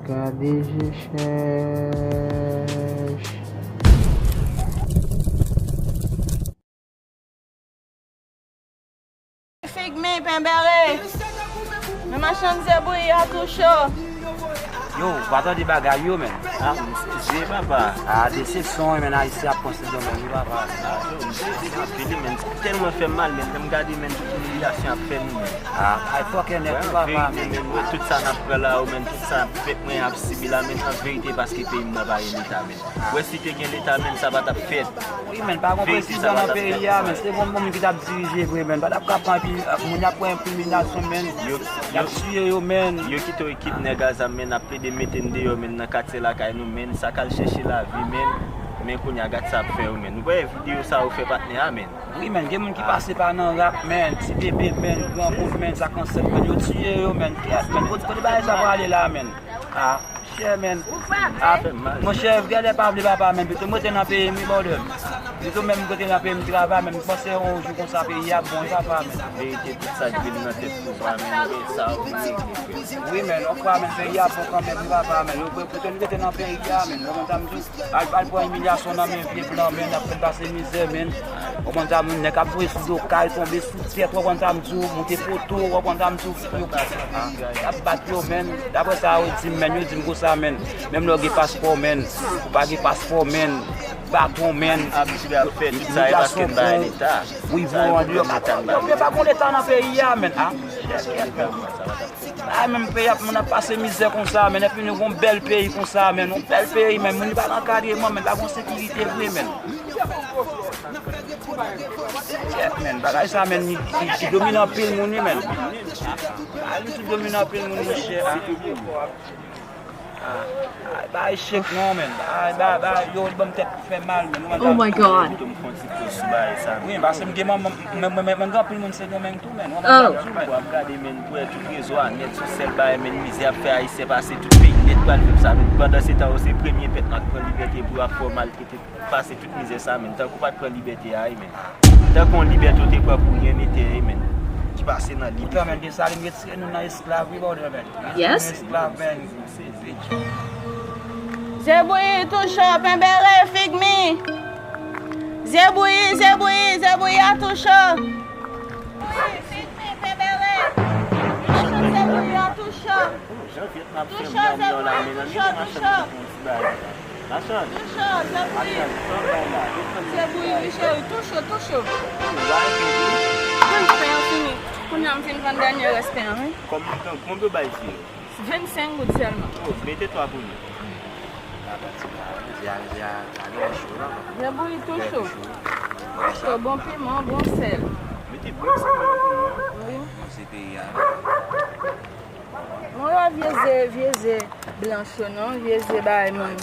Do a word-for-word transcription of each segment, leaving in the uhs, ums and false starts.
Gade je chèch. Fig mi, pen bere. Men machann zebouyi a tou cho. Yo, w pa tande bagay yo, men. Ah, m sezi, papa. Ah, desepsyon, men, Ayisyen ap pran Sendomeng, wi, papa. Ah, yo, m sezi anpil, men. Sa tèlman fè m mal, men. Lè m gade, men, tout imilyasyon y ap fè nou, men. Ah, ay, fòkè nèt, wi, papa, men. Men, men, tout sa n ap pran la, men, tout sa pèp mwen ap sibi la, men, an verite, paske peyi m nan pa gen leta, men. Wè si te gen leta, men, sa pa t ap fèt. Wi, men, pa gon prezidan nan peyi a, men, se bon, bon moun ki t ap dirije vre, men, pa t ap ka pran epi, moun y ap pran epi minasyon, men, y ap tiye yo, men. Yo kite ekip nèg a zam, men, ap plede mete n deyò, men, nan katye lakay nou, men, sa k al chèche lavi, men, men kounye a gad sa ap fè yo, men. Ou wè videyo sa yo fè patnè a, men. Wi, men, gen moun ki pase pa nan rak, men, ti bebe, men, granmoun, men, sa k ansent, men, yo tiye yo, men, kèt, men, kote, kote bagay sa prale la, men? Ah. Chè, men. Ah, monchè, genlè pa vle papa, men. Pito m rete nan peyi m, wi, brother. Pito menm m rete nan peyi m, travay, men. M panse yon jou konsa peyi a bon, wi, papa, men. Verite, tout sa k vin nan tèt pouvwa, men, men sa ou pa regle, frè. Wi, men, yon fwa, men, peyi a bon kanmenm, wi, papa, men. Yo, pito n rete nan peyi a, men. Ou konn sa m di w, al, al pran imilyasyon nan men vye blan, men, n ap fè n pase mizè, men. Ou konn sa, moun nèg ap voye sou do kay, tonbe sou tèt, ou konn sa m di w, moute poto, ou konn sa m di w, yo, y ap bat yo, men. Daprè sa yo di m, men, yo di m konsa, men. Menm lè w gen paspò, men, ou pa gen paspò, men, baton, men, imilyasyon, bon, wi, bon, yo pa gon leta nan peyi a, men. Ah, ay, menm peyi ap, moun ap pase mizè konsa, men, epi nou gon bèl peyi konsa, men, yon bèl peyi, men, moun pa nan ankadreman, men, pa gon sekirite vre, men. Kèt, men, bagay sa, men, li, li, li domine anpil moun, wi, men. Ah, li tou domine anpil moun, monchè, ah. Ah, ah, bagay chèk non, men. Bagay, bagay, bagay, yo, li ban m tèt fè mal, men. Oh my God. Wi, paske m gen manman, men, men, men, men, gen anpil moun Sendomeng tou, men. Ou ap gade, men, pou wè tout rezo a nèt, sou sèl bagay, men, mizè ap fè Ayisyen pase, tout peyi nèt pral viv sa, men. Pandan se tan, se premye pèp n ap pran libète pou yo ap fè w maltrete. Pase tout mizè sa, men. Tankou w pa t pran libète a, wi, men. Tankou yon libète w te pran pou yon etè, wi, men. Ki pase nan lide. Poutan, men, Desalin retire nou nan esklav, wi, brother, men. Yes. Esklav, men. Zebouyi tou cho, pen bere, fig mi. Zebouyi, zebouyi, zebouyi a tou cho. Zebouyi, fig mi, pen bere. Zebouyi a tou cho. Tou cho, zebouyi, tou cho, tou cho. Machann. Tou cho, zebouyi. Zebouyi, wi, cheri. Tou cho, tou cho. Vann pen an fini. Kounye a m fin vann dènye rès pen an, wi. Kòm, konbyen w bay fi yo? Vennsenk goud sèlman. Oh, mete twa pou nou. Zebouyi tou cho. Tou cho, bon piman, bon sèl. Mete bon piman pou nou. Wi. Bon, se peyi a. Non, yo vye ze, vye ze blanch yo, non, vye ze bay moun.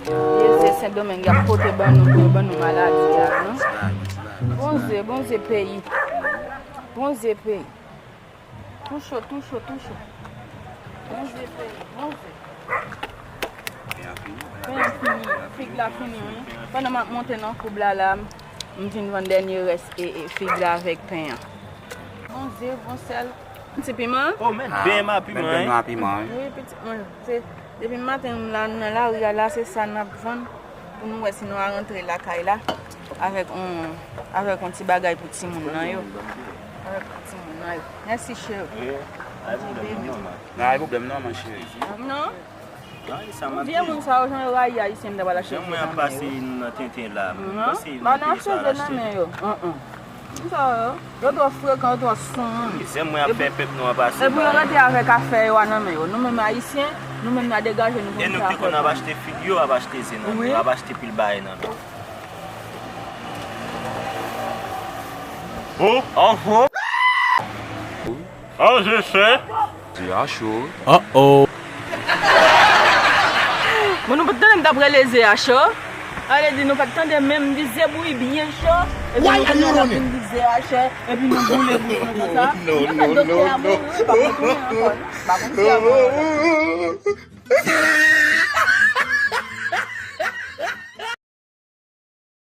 Vye ze Sendomeng, y ap pote ban nou, pou yo ban nou maladi a, non. Bon ze, bon ze peyi. Bon ze peyi. Tou cho, tou cho, tou cho. Bon ze peyi, bon ze. Pen an fini, fig la fini, wi. Pandan m ap monte nan koub la, la, m vin vann dènye rès e, e fig la avèk pen an. Bon ze, bon sèl. Ti piman? Oh, men, ah, ben m a piman, men ben nou a piman, wi. Wi, pitit mwen, se, depi maten nou la, nou nan lari a la, se sa n ap vann pou nou wè si nou a rantre lakay la avèk on, avèk on ti bagay pou timoun nan yo. Avèk pou timoun nan yo. Mèsi, cheri. Wi, pa gen pwoblèm non, man. Nan, pa gen pwoblèm non, man, cheri. Non? Vye moun sa yo, jan yo rayi Ayisyen, m ta pral achte zye nan men yo. Jan mwen ap pase nan tenten la, m panse nou te sa al achte. Sa yo, yo twò frekan, yo twò sonm. Mizè mwen ap fè pèp nou an pase. Epi yo rete avèk afè yo a nan men yo. Nou menm Ayisyen, nou menm n a degaje nou pou n fè afè nou. E nou ki te konn ap achte fig yo, ap achte zye nan men yo, ap achte pil bagay nan men yo. Oh, oh, oh. Oh, je sais. Ze a cho. Uh-oh. Bon, nou pa t tande m t ap rele ze a cho. Sa vle di nou pa t tande menm, m di ze bouyi byen cho. Epi nou konnen n ap vin di ze a chè. Epi nou boule bouch nou konsa. Mwen fè doktè a mouri, wi, pa konn tounen ankò, wi. Pa konn si a mouri ankò.